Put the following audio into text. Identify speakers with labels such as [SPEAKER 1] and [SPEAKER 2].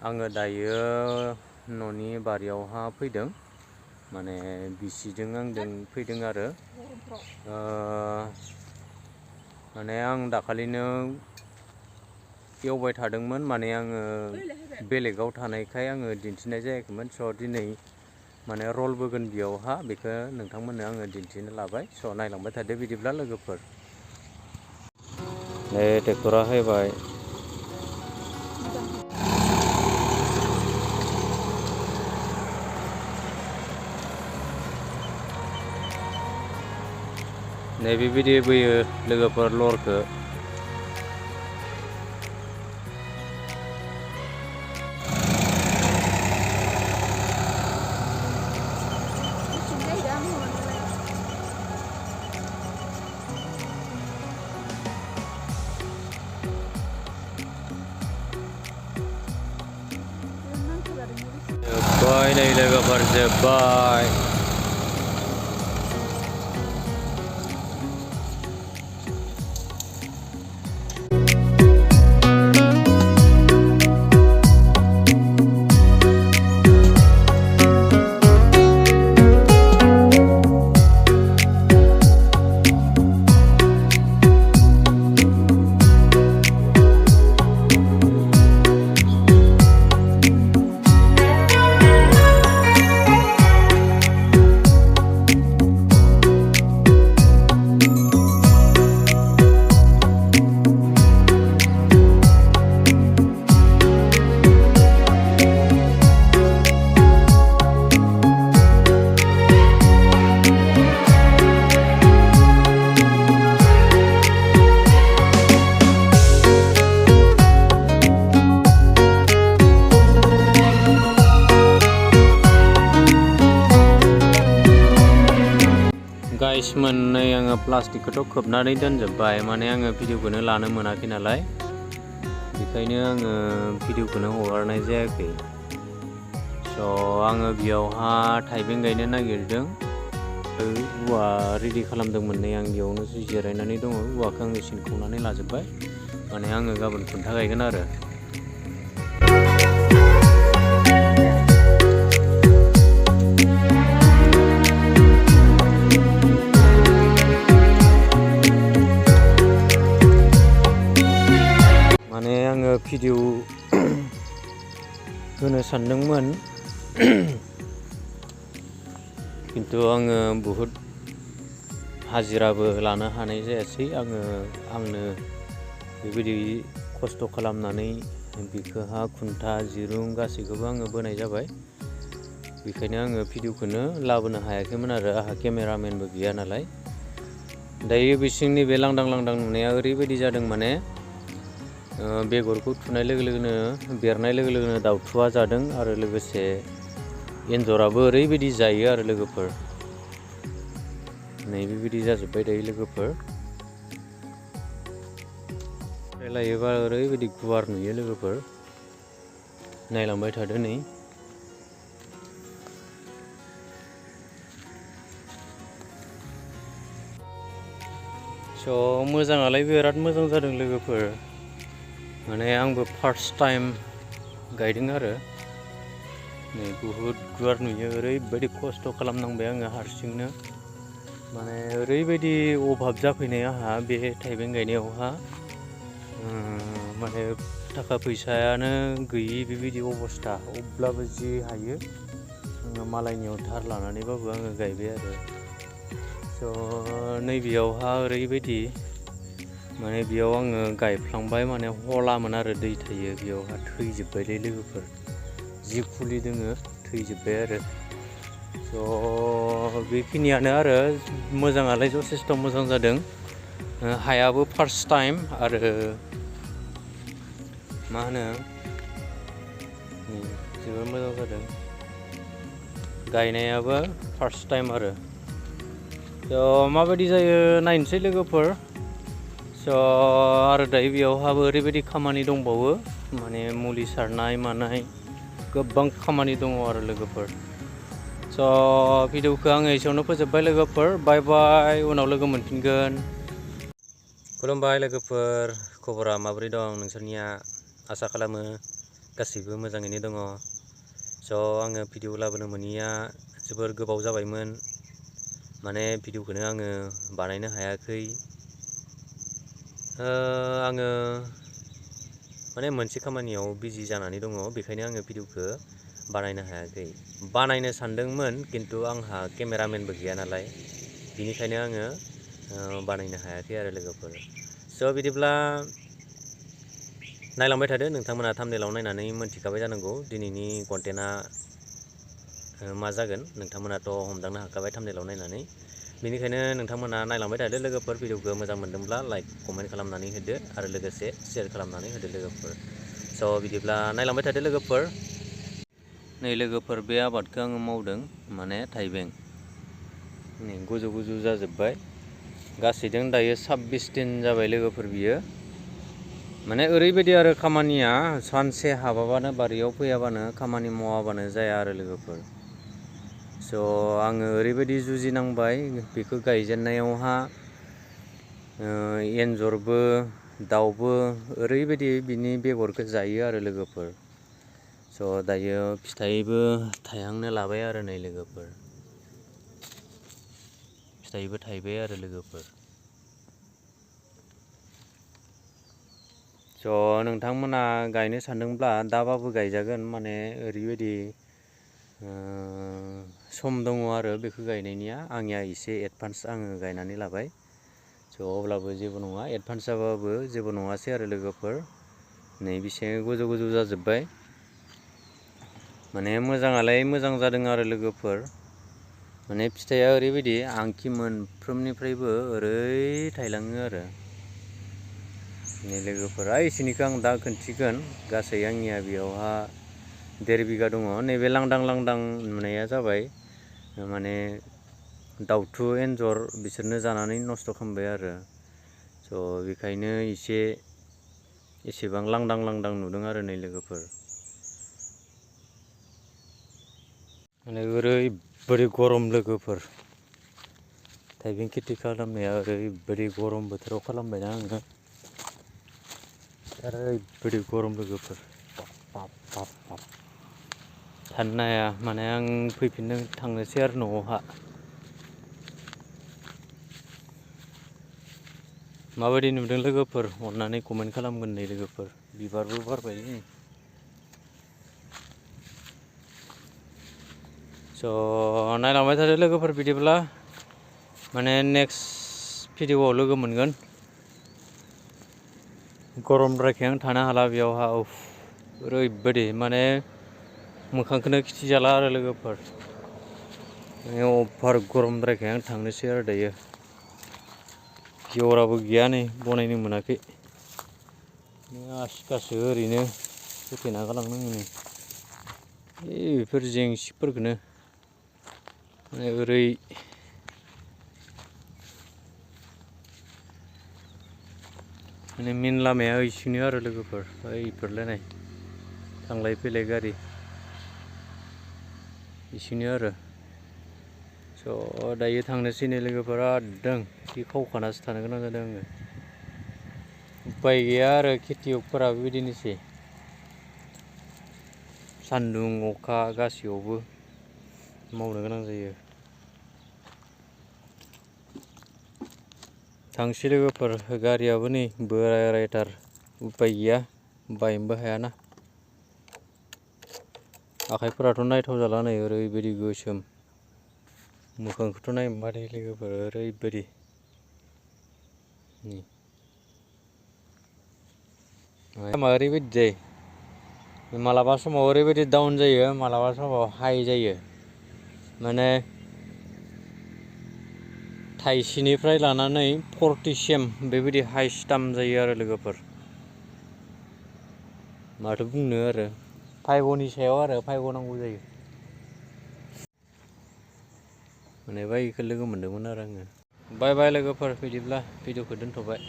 [SPEAKER 1] आङो दायो न'नि बारियावहा फैदों माने बिसिजों आंजों फैदों आरो माने आं दाखालिनो एवबाय थादोंमोन माने आङो बेलेगाव थानायखाय आङो दिन्थिनाय जायाखैमोन स' दिनै माने रल बोगोन बेयावहा बेखौ नोंथांमोननो आङो दिन्थिनो लाबाय स' नायलांबाय थादो बिदिब्ला लोगोफोर ट्रेक्टरा फैबाय नै बेबायदि बोयो लोगोफोर लरखौ जोब्बाय नै लोगोफोर जोब्बाय गाइस मोननै आङो प्लास्टिकखौथ' खोबनानै दोनजोब्बाय माने आङो भिडिअखौनो लानो मोनाखै नालाय बेखायनो आङो भिडिअखौनो हगारनाय जायाखै स' आङो बेयावहा थाइबें गायनो नागिरदों औवा रेडि खालामदोंमोन नै आं बेयावनो जिरायनानै दङ औवाखौ आङो सिनखावनानै लाजोब्बाय माने आङो गाबोन खुन्था गायगोन आरो माने आङो भिडिअ होनो सानदोंमोन खिन्थु आङो बहुद हाजिराबो लानो हानाय जायासै आंनो बेबायदि खस्थ' खालामनानै बिखौहा खुन्था जिरुं गासैखौबो आङो बोनाय जाबाय बेखायनो आङो भिडिअखौनो लाबोनो हायाखैमोन आरो आंहा केमेरामेनबो गैया नालाय दायो बिसिनि बे लांदां नुनाया ओरैबायदि जादों माने बेगरखौ थुनाय लोगो लोगोनो बेरनाय लोगो लोगोनो दाउथुआ जादों आरो लोगोसे एन्जराबो ओरैबायदि जायो आरो लोगोफोर नै बेबायदि जाजोब्बाय दायो लोगोफोर लायोबा ओरैबायदि गुवार नुयो लोगोफोर नायलांबाय थादो नै स' मोजाङालाय बिराद मोजां जादों लोगोफोर माने आंबो फार्स्ट टाइम गायदों आरो नै बुहुद गुवार नुयो ओरैबायदि खस्थ' खालामनांबाय आङो हारसिंनो माने ओरैबायदि अभाब जाफैनाय आंहा बे थाइबें गायनायावहा माने थाखा फैसायानो गैयि बेबायदि अबस्था अब्लाबो जि हायो आङो मालायनियाव धार लानानैबाबो आङो गायबाय आरो स' नैबेयावहा ओरैबायदि माने बेयाव आङो गायफ्लांबाय माने हलामोन आरो दै थायो बेयावहा थैजोब्बायलै लोगोफोर जि फुलि दोङो थैजोब्बाय आरो स' बेखिनियानो आरो मोजाङालाय जथेस्थ' मोजां जादों हायाबो फार्स्ट टाइम आरो मा होनो जोबोर मोजां जादों गायनायाबो फार्स्ट टाइम आरो स' माबायदि जायो नायनोसै लोगोफोर स' आरो दायो बेयावहाबो ओरैबायदि खामानि दंबावो माने मुलि सारनाय मानाय गोबां खामानि दङ आरो लोगोफोर स' भिडिअखौ आङो एसेयावनो फोजोबबाय लोगोफोर बाय बाय उनाव लोगो मोनफिनगोन खुलुमबाय लोगोफोर खबरा माबोरै दं नोंसोरनिया आसा खालामो गासैबो मोजाङैनो दङ। स' आङो भिडिअ लाबोनो मोनिया जोबोर गोबाव जाबायमोन, माने भिडिअखौनो आङो बानायनो हायाखै। आङो माने मोनसे खामानियाव बिजि जानानै दङ, बेखायनो आङो भिडिअखौ बानायनो हायाखै। बानायनो सानदोंमोन, खिन्थु आंहा केमेरामेनबो गैया नालाय, बिनिखायनो आङो बानायनो हायाखै आरो लोगोफोर। स' बिदिब्ला नायलांबाय थादो, नोंथांमोना थाम्बनेइलाव नायनानै मोनथिखाबाय जानांगौ दिनैनि कन्टेन्टआ मा जागोन। नोंथांमोनाथ' हमदांनो हाखाबाय थाम्बनेइलाव नायनानै, बेनिखायनो नोंथांमोना नायलांबाय थादो लोगोफोर। भिडिअखौ मोजां मोनदोंब्ला लाइक कमेन्ट खालामनानै होदो आरो लोगोसे शेयार खालामनानै होदो लोगोफोर। स' बिदिब्ला नायलांबाय थादो लोगोफोर। नै लोगोफोर, बे आबादखौ आङो मावदों, माने थाइबें। नै गोजौ गोजौ जाजोब्बाय, गासैजों दायो 26 दिन जाबाय लोगोफोर। बियो माने ओरैबायदि आरो खामानिया, सानसे हाबाबानो बारियाव फैयाबानो खामानि मावाबानो जाया आरो लोगोफोर। स' आङो ओरैबायदि जुजिनांबाय बेखौ गायजेननायावहा, एन्जरबो दाउबो ओरैबायदि बिनि बेगरखौ जायो आरो लोगोफोर। स' दायो फिथाइबो थायहांनो लाबाय आरो नै लोगोफोर, फिथाइबो थाइबाय आरो लोगोफोर। स' नोंथांमोना गायनो सानदोंब्ला दाबाबो गायजागोन, माने ओरैबायदि सम दङ आरो बेखौ गायनायनिया। आंनिया एसे एडभान्स आङो गायनानै लाबाय। स' अब्लाबो जेबो नङा, एडभान्स जाबाबो जेबो नङासै आरो लोगोफोर। नै बेसे गोजौ गोजौ जाजोब्बाय, माने मोजाङालाय मोजां जादों आरो लोगोफोर। माने फिथाइया ओरैबायदि आंखि मोनफ्रोमनिफ्रायबो ओरै थायलाङो आरो नै लोगोफोर। एसेनिखौ आं दा खोन्थिगोन। गासै आंनिया बेयावहा 1.5 बिगा दङ। नैबे लांदां लांदां नुनाया जाबाय माने दाउथु एन्जर बिसोरनो जानानै नस्थ' खालामबाय आरो। स' बेखायनो एसेबां लांदां लांदां नुदों आरो नै लोगोफोर। माने ओरैबायदि गरम लोगोफोर, थाइबें खेथि खालामनाया ओरैबायदि गरम बोथोराव खालामबायना आङो, ओरैबायदि गरम लोगोफोर, बाब बाब बाब थानो हाया। माने आं फैफिननो थांनोसै आरो न'आवहा। माबायदि नुदों लोगोफोर, अननानै कमेन्ट खालामगोन नै लोगोफोर। बिबारबो बारबाय। स' नायलांबाय थादो लोगोफोर। बिदिब्ला माने नेक्स्ट भिडिअआव लोगो मोनगोन। गरमद्रायखाय आं थानो हाला बेयावहा, ओरैबायदि माने मोखांखौनो खिथिजाला आरो लोगोफोर। अभार गरमद्रायखाय आं थांनोसै आरो दायो। जेवराबो गैया, नै बनायनो मोनाखै। आसिखासो ओरैनो होथेना गालांनांगौ। नै बेफोर जेंसिफोरखौनो माने ओरै माने मेन लामाया इसिनो आरो लोगोफोर, ओइफोरलाय नाय थांलाय फैलाय गारि इसिनो आरो। स' दायो थांनोसै नै लोगोफोर। एकदम खि खावखानासो थानो गोनां जादों आङो। उपाय गैया आरो, खेथियकफोराबो बिदिनोसै, सान्दुं अखा गासैयावबो मावनो गोनां जायो। थांसै लोगोफोर। गारियाबो नै बोरायथार, उपाय गैया, बायनोबो हायाना। आखाइफोराथ' नायथाव जाला, नै ओरैबायदि गोसोम। मोखांखौथ' नायनो बादे लोगोफोर, ओरैबायदि। ओरैबायदि जायो, मालाबा समाव ओरैबायदि डाउन जायो, मालाबा समाव हाइ जायो। माने थाइसेनिफ्राय लानानै 40 बेबायदि हाइस्ट दाम जायो आरो लोगोफोर। माथो बुंनो आरो, भाग्यनि सायाव आरो, भाग्य नांगौ जायो। माने बाइकखौ लोगो मोनदोंमोन आरो आङो। बाय बाय लोगोफोर, बिदिब्ला भिडिअखौ दोनथ'बाय।